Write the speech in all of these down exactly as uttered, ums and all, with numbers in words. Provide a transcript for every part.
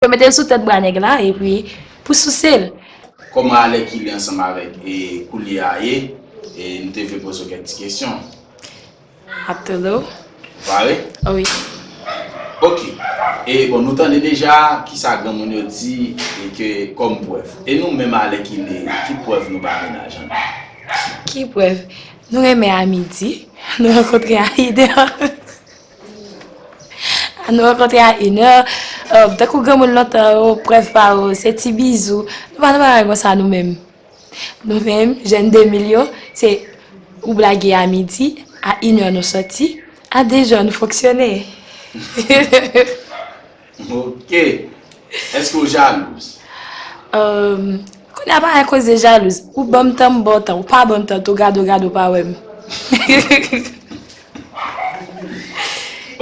Yo mete l sou tèt bra nèg la, epi pou souse l. Kòman Alèkile ansanm avèk e Koulye a ye? E nou te vle poze w kèk ti kesyon. Ap tande w. Pare? Wi. Ok. E bon, nou tande deja kisa granmoun yo di e ke kòm prèv. E nou menm Alèkile, ki prèv nou ba mennaj an? Ki prèv? Nou renmen a midi, nou rankontre a inè. Nou rankontre a inè. Tankou granmoun lontan yo, prèv pa yo, se ti bizou. Nou pa nan bagay konsa nou menm. Nou menm, jèn de mil yo, se ou blage a midi, a inè nou sòti, a dezè nou fonksyone. Ok. Èske w jalouz? Kounye a pa gen koze jalouz. Ou ban m tan, m ba w tan. Ou pa ban m tan tou, gade w, gade w pa wè m.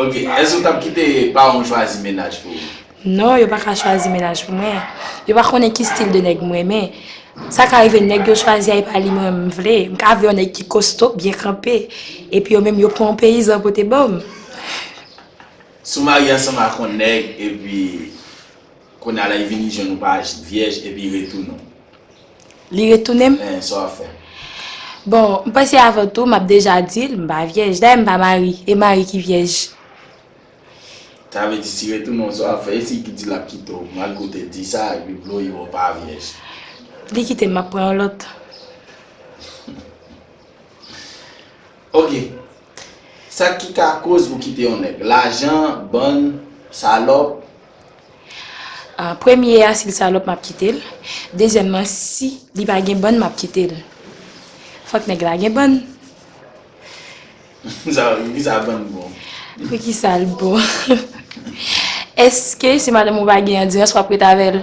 Ok. Èske w t ap kite paran w chwazi mennaj pou ou? Non, yo pa ka chwazi mennaj pou mwen. Yo pa konnen ki stil de nèg m renmen. Sa ka rive nèg yo chwazi a, e pa li mwen m vle. M ka vle yon nèg ki kosto, byen kanpe. Epi yo menm yo pran yon peyizan pote ban m. Si w marye ansanm ak yon nèg, epi kounye a la, li vini jwenn ou pa vyèj, epi li retounen w. Li retounen m? Eh, sa w ap fè? Bon, m panse avan tou, m ap deja di l, m pa vyèj. Dayè, m pa mari, e mari ki vyèj. Sa vle di, si retounen w, sa w ap fè? E si li di l ap kite w, malgre w te di sa, epi vle w, ou pa vyèj? Li kite m, m ap pran yon lòt. Ok. Sa ki ka koz pou kite yon nèg? Lajan, bann, salòp? Ah, premye a, si l salòp, m ap kite l. Dezyèmman, si li pa gen bann, m ap kite l. Fòk nèg la gen bann. Sa, poukisa bann bon? Poukisa l bon? Èske si madanm ou pa gen andirans, w ap ret avè l?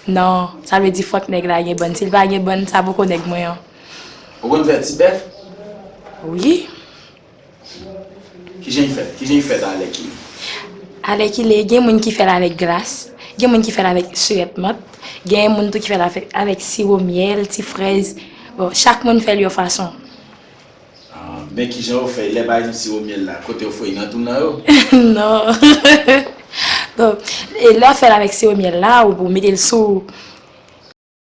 Non, sa vle di fòk nèg la gen bann. Si l pa gen bann, sa poko nèg mwen an. Ou konn fè ti bèf? Wi. Kijan l fèt? Kijan l fèt Alèkile? Alèkile, gen moun ki fè l avèk glas, gen moun ki fè l avèk sirèt mant, gen moun tou ki fè l avèk, avèk siwo myèl, ti frèz. Bon, chak moun fè l yon fason. Ah, men kijan yo fè, lè pa egzanp siwo myèl la, kote yo foye nan twou nan yo? Non. Bon, e lè w fè l avèk siwo myèl la, ou, ou mete l sou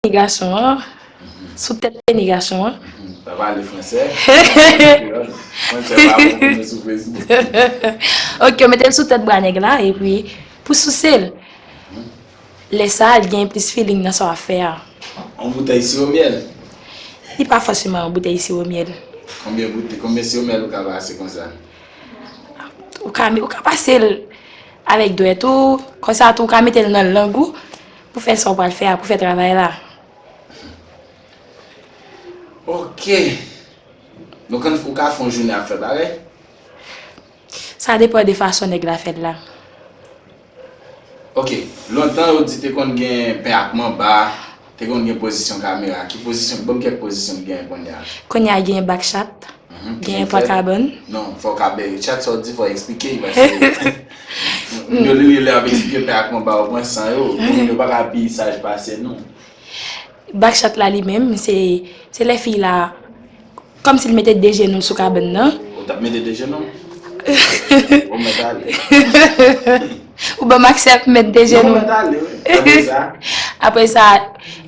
peni gason an, sou tèt peni gason an. Pa pale fransè. Fransè pa bon pou nou sou Facebook. Ok, ou mete l sou tèt bra nèg la, epi pou souse l. Lè sa a, li gen plis feeling nan sa w ap fè a. Yon boutèy siwo myèl? Li pa fòseman yon boutèy siwo myèl. Konbyen boutèy, konbyen siwo myèl ou ka pase konsa? Ou ka, ou ka pase l avèk dwèt ou, konsa tou ou ka mete l nan lang ou pou fè sa w pral fè a, pou fè travay la. Ok. Donk, ou ka fè yon jounen ap fè bagay? Sa depann de fason nèg la fè l la. Ok, lontan yo di te konn gen pen ak manba, te konn gen pozisyon kamera. Ki pozisyon, ban m kèk pozisyon ki genyen kounye a? Kounye a gen back chat, mhm, genyen pwa kabann. Non, fò w ka bay chat sa w di, fò w eksplike, paske moun yo li lè ap eksplike pen ak manba yo pran san yo, moun yo pa ka pi saj pase nou. Back chat la li menm, se, se lè fi la, kòmsi l mete de jenou l sou kabann nan. Ou t ap mete de jenou? Ou mèt ale. Ou ban m aksè pou m mete de jenou. Non, ou mèt ale, wi. Apre sa? Apre sa,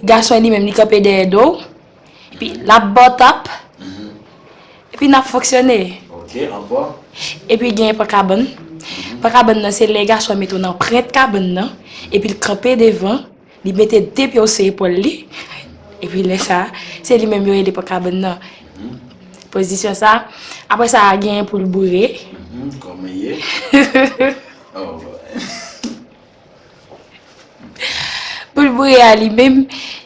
gason li menm, li kanpe dèyè do w. Epi l ap ba w tap. Mhm. Epi n ap fonksyone. Ok, ankò? Epi gen pran kabann. Mhm. Pran kabann nan, se lè gason an mete w nan prent kabann nan. Epi l kanpe devan. Li mete de pye w sou epòl li. Epi lè sa, se li menm yo rele pran kabann nan. Mhm. Pozisyon sa. Apre sa, genyen pou l boure. Mhm, kòman ye? Oh, boy. Pou l boure a li menm,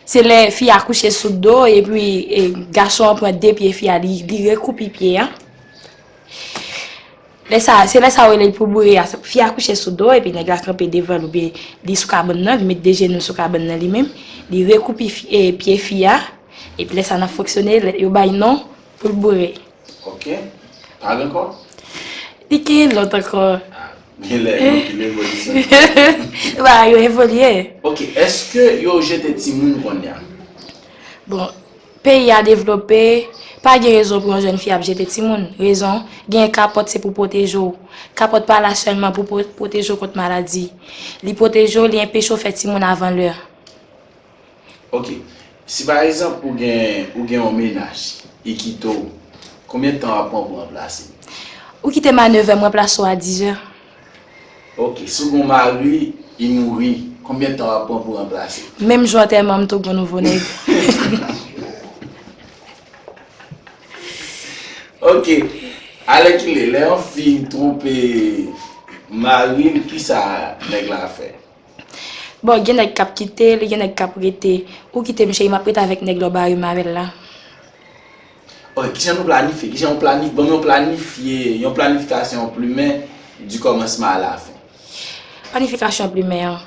se lè fi a kouche sou do, epi, e, gason an pran de pye fi a, li, li rekoupi pye a. Lè sa, se lè sa yo rele l pou boure a. Fi a kouche sou do, epi nèg la kanpe devan l, oubyen li sou kabann nan, li met de jenou l sou kabann nan li menm, li rekoupe fi, e, pye fi a, epi lè sa n ap fonksyone, lè, yo bay non pou l boure. Ok. Pale ankò? Li gen lòt ankò. Ah, gen lè, non, ki evolisyon. Bagay yo evolye. Ok, èske yo jete timoun kounye a? Bon, Peyi a devlope, pa gen rezon pou yon jèn fi ap jete timoun. Rezon, gen kapòt se pou pwoteje w. Kapòt pa la sèlman pou pwo- pwoteje w kont maladi. Li pwoteje w, li enpeche w fè timoun avan lè. Ok. Si pa egzanp ou gen ou gen yon mennaj, li kite w, konbyen tan w ap pran pou ranplase l? Ou kite m a nevè, m ranplase w a dizè. Ok. Si w gen yon mari, li mouri, konbyen tan w ap pran pou ranplase l? Menm jou antèman m tou gen nouvo nèg. Ok. Alèkile, lè yon fi twonpe mari l, kisa nèg la fè? Bon, gen nèg k ap kite l, gen nèg k ap rete. Ou kite m cheri, m ap rete avèk nèg la w bare m avè l la. Ok, kijan nou planifye? Kijan yon planif, ban m yon planifye, yon planifikasyon plimen du commencement à la fin. Planifikasyon plimen an.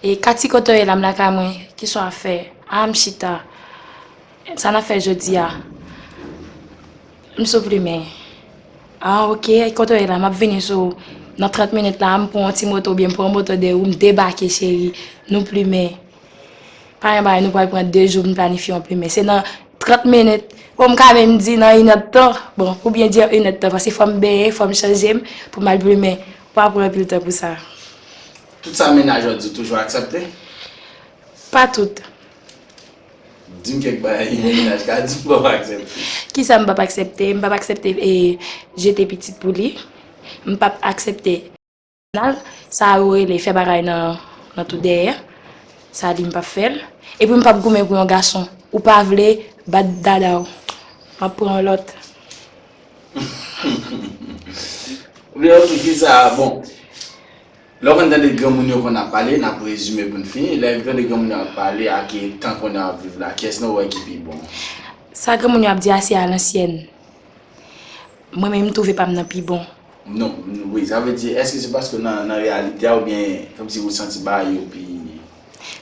E Kati, kote w ye la, m lakay mwen, kisa w ap fè? A, m chita. Sa n ap fè jodi a? M sou plimen. A, ok, kote w ye la, m ap vini sou ou. Nan trant minit la, m pran yon ti moto oubyen m pran yon moto dèyè ou, m debake cheri. Nou plimen. Pa gen bagay, nou pral pran de jou pou n planifye yon plimen. Se nan trant minit. Bon, m ka menm di nan inèdtan. Bon, pou byen di an inèdtan, paske fò m benyen, fò m chanje m, pou m al plimen. Ou pa pran anpil tan pou sa. Tout sa mennaj ou di w toujou aksepte? Pa tout. Di m kèk bagay yon mennaj ka di w pa aksepte. Kisa m p ap aksepte? M p ap aksepte e, jete pitit pou li. M p ap aksepte. Sa yo rele fè bagay nan, nan tou dèyè. Sa li m p ap fè l. Epi m p ap goumen pou yon gason. Ou pa vle, bat dada w. M ap pran yon lòt. Oubyen, ok, kisa, bon. Lè w konn tande granmoun yo konn ap pale, n ap rezime pou n fini. Lè w tande granmoun yo ap pale ak tan kounye a w ap viv la, kiyès nan w wè ki pi bon? Sa granmoun yo ap di a se alansyèn. Mwen menm m twouve pa m nan pi bon. Non, wi, sa vle di, èske se paske nan, nan reyalite a oubyen kòmsi ou santi bagay yo pi.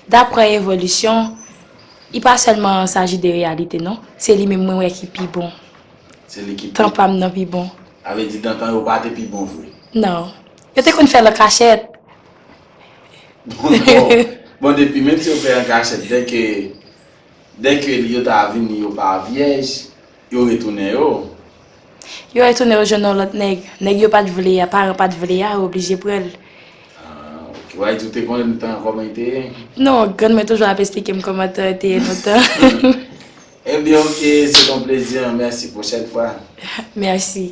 Daprè evolisyon, li pa sèlman saji de reyalite non, se li menm mwen wè ki pi bon. Se li ki pi. Tan pa m nan pi bon. Sa vle di dan tan yo pa te pi bon vre. Non. Yo te konn fè l an kachèt. Bon, bon, bon, depi menm si yo fè an kachèt, dèke, dèke yo ta vini, yo pa vyèj, yo retounen yo. Yo retounen yo jwenn yon lòt nèg. Nèg yo pa t vle a, paran pa t vle a, yo oblije pran l. Ah, ok. Ou di w te konnen tan kòman li te ye? Non, grann mwen toujou ap esplike m kòman tan te ye lontan. Ebyen, ok, se yon plezi, mèsi, pwochèn fwa. Mèsi.